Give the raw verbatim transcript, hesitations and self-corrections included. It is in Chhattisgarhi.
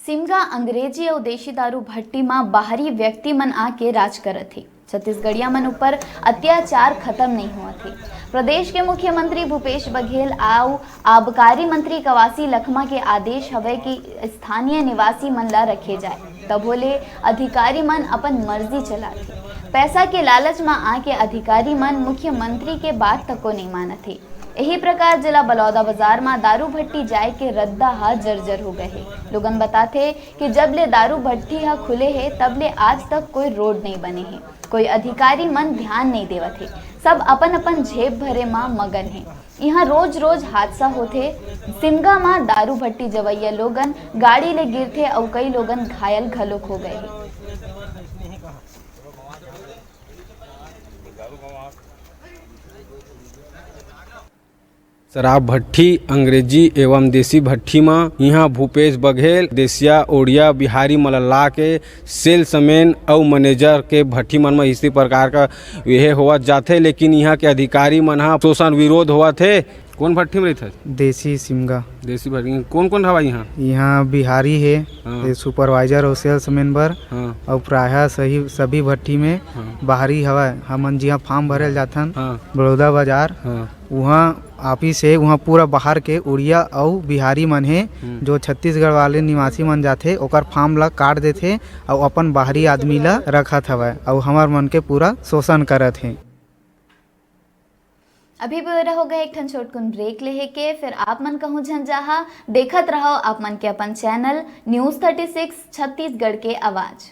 सिमगा अंग्रेजी अउ देसी दारू भट्टी म बाहरी व्यक्ति मन आके राज करत हे। छत्तीसगढ़िया मन ऊपर अत्याचार खत्म नहीं होवत हे। प्रदेश के मुख्यमंत्री भूपेश बघेल अउ आबकारी मंत्री कवासी लखमा के आदेश हवय कि स्थानीय निवासी मन ला रखे जाए, तभो ले अधिकारी मन अपन मर्जी चलाथे। पैसा के लालच म आके अधिकारी मन मुख्यमंत्री के बात तको नहीं मानत हे। यही प्रकार जिला बलौदा बाजार म दारू भट्टी जाए के रद्दा ह जर्जर हो गए हे। लोगन बताथे कि जब ले दारू भट्टी ह खुले हे, तब ले आज तक कोई रोड नहीं बने हे, कोई अधिकारी मन ध्यान नहीं देवत हे, सब अपन अपन जेब भरे म मगन हे। इहाँ रोज रोज हादसा होथे। सिमगा म दारू भट्टी जवैया लोगन गाड़ी ले गिरथे अउ कई लोगन घायल घलोक हो गए हे। शराब भट्टी, अंग्रेजी एवं देसी भट्टी म इहां भूपेश बघेल, देसिया, ओड़िया, बिहारी मन ला के सेल्समैन अउ मैनेजर के भट्टी मन म इसी प्रकार का यह होवत जाथे, लेकिन इहां के अधिकारी मन ह शोषण विरोध होवत हे। कौन भट्टी में रहिथस? देसी सिमगा। देसी भट्टी कौन कौन हवा इहां? इहां बिहारी हे, हाँ। ये सुपरवाइजर और सेल्समैन बर हाँ। और प्रायः सही सभी भट्टी में हाँ। बाहरी हवा। हमन जिहां फॉर्म भरे ल जाथन हाँ। बड़ौदा बाजार, हाँ। उहां ऑफिस हे, उहां पूरा बाहर के उड़िया अउ बिहारी मन हे, हम्म। जो छत्तीसगढ़ वाले निवासी मन जाथे, ओकर फॉर्म ला काट देथे अउ अपन बाहरी आदमी ला रखत हवय अउ हमर मन के पूरा शोषण करत हे। अभी बेरा हो गए एक ठन छोटकुन ब्रेक लेहे के, फिर आप मन कहूं झन जाहा, देखत रहो आप मन के अपन channel news thirty six Chhattisgarh के आवाज़।